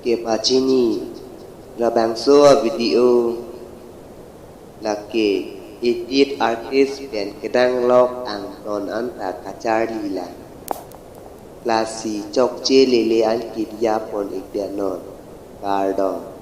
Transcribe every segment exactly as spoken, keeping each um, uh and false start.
Kepachini, labangso a-video lake eighty-eight artist pen kedanglok angton anta kacharli lang. Lasi chokche lele an kedia pon-ik pianon. Kardom.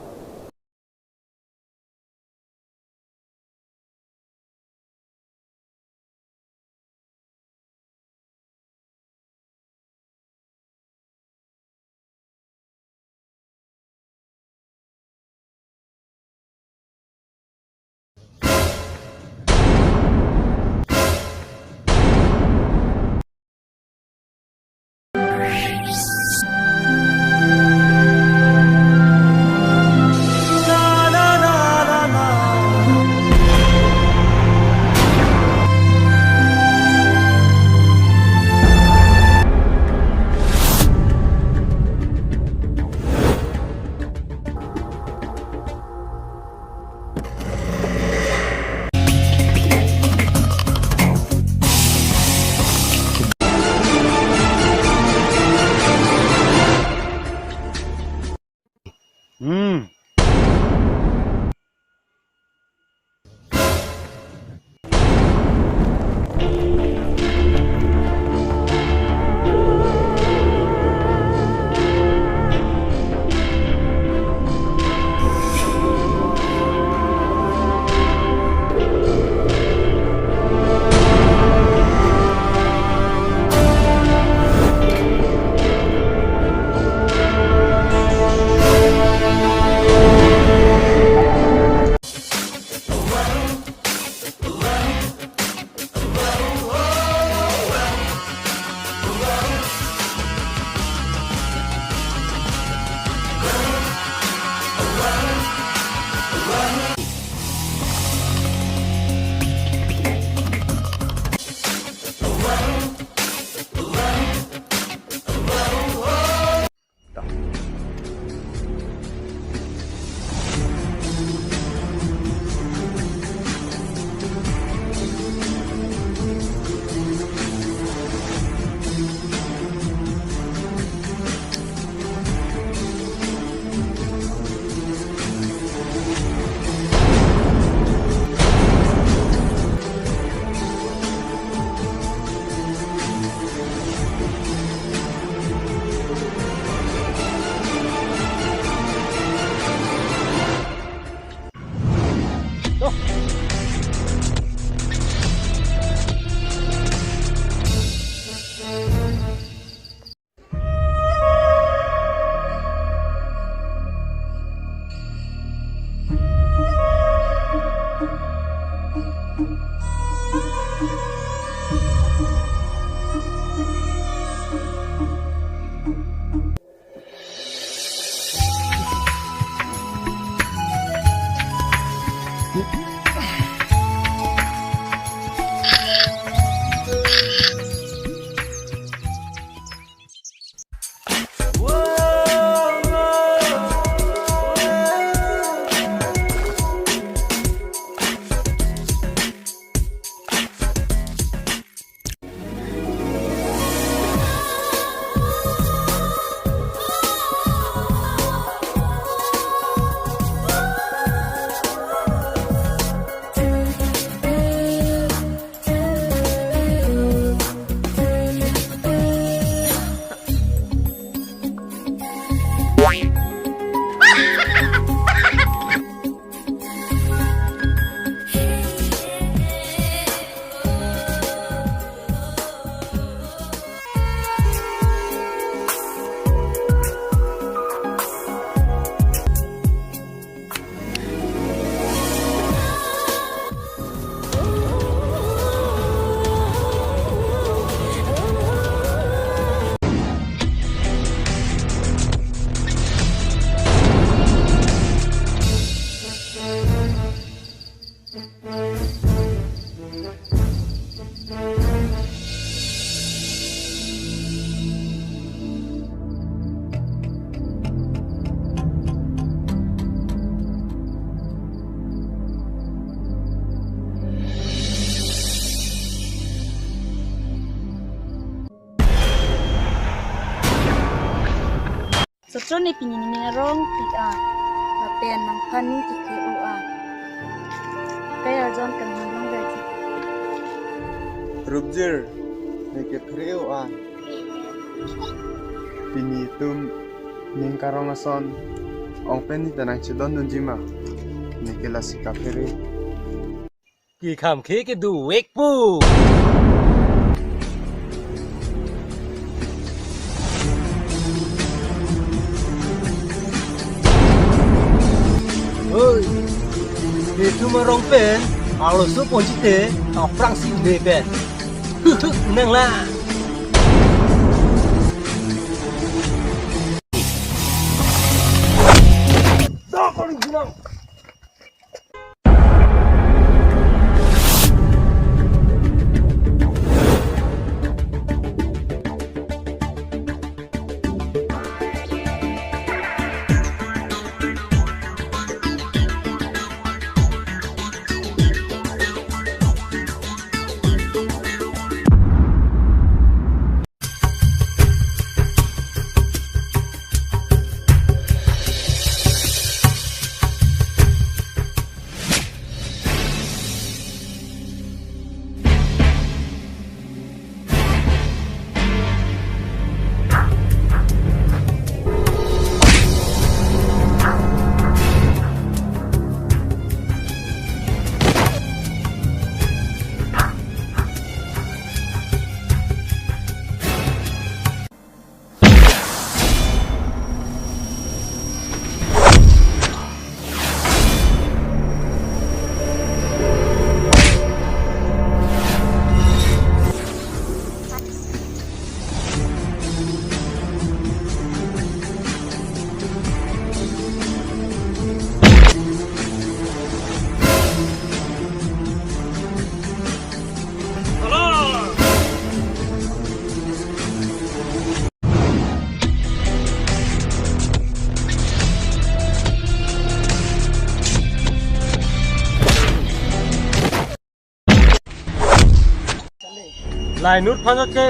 Tro ne pini nening arong pik a. Lapen nangphan ning keke-o a. Kai arjon kan nang long gaji. Rupjir, ne kephere-o a. Pini itum ning karong ason ong pen ne ta nangchedondunji ma? Ne ke lasi kaphere. Kekham khe kedo vek pu. Oi. Itum arong pen arloso ponji te, aphrangsi le pen. Nang la. Lainut aphan ke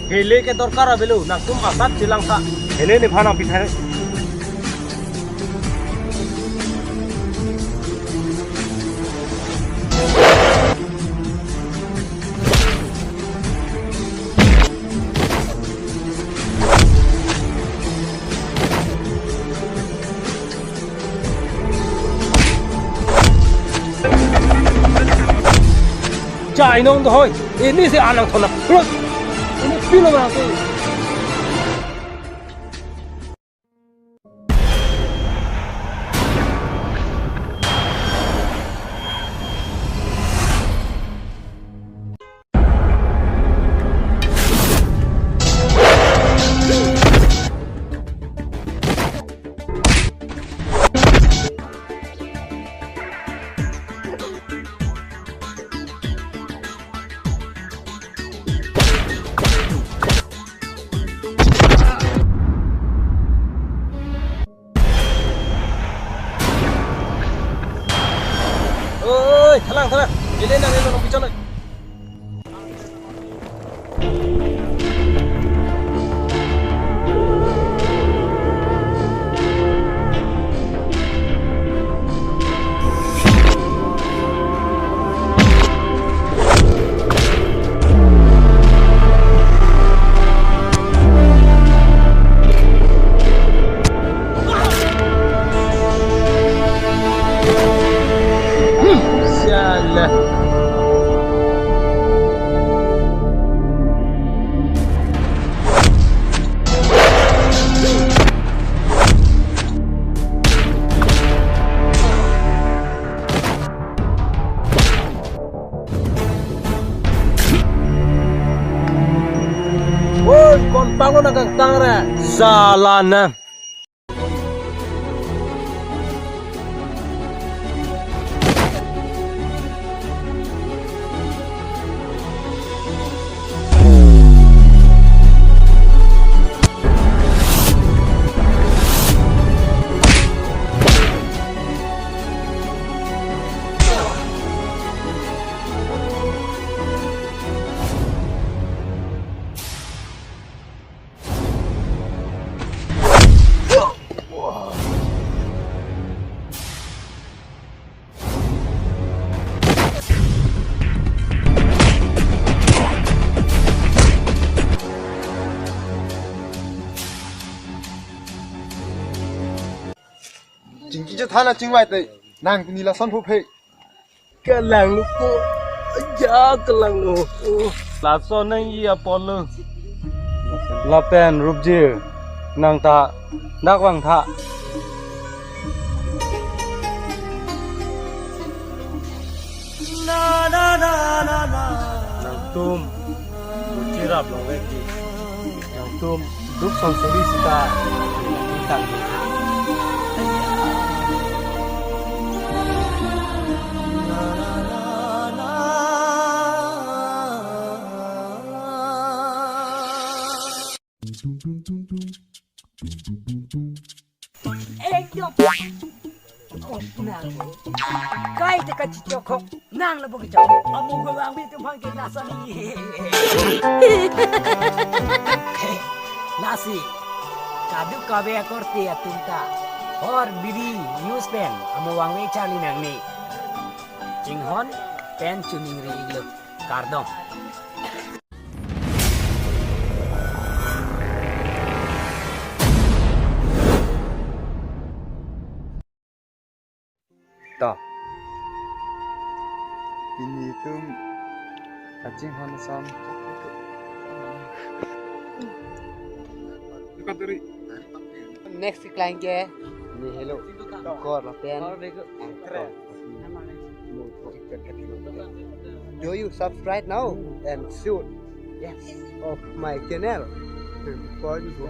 gele ke dorkar avelo, nangtum asat chelang tha. Hele nephan nangpithare. Chai nong dohoi, ini si anang thona. Ini pilo nang tu. Oi, thalang, thalang. Ele nang, ele nang, bichon. Sialah. Woi, konpang lo nang kangtang re. Salah nang. Than achingvai te, nang pini lason phuphe. Kalang lo po. Ja kalang lo. Lason nangji apotlo. Lapen Rupjir, nang ta dak vangtha. Nangtum, buchirap longvekji. Nangtum, duk son suri sita. Tang. Ekdom. Oh, nang. Kai te kachichok hok. Nang lo bo kechok. Amo ko vangve atum aphan ke lason ni. Lasi. Kadokave akorte atum ta. Hor biri news pen. Amo vangve charli nangne. Chinghon pen choningri-iklo. Kardom. To. Pini itum kachinghon ason. Next keklang ke, ni hello. Kor lapen. Angkor. Do you subscribe now and shoot? Yes. Of my channel. Before you go.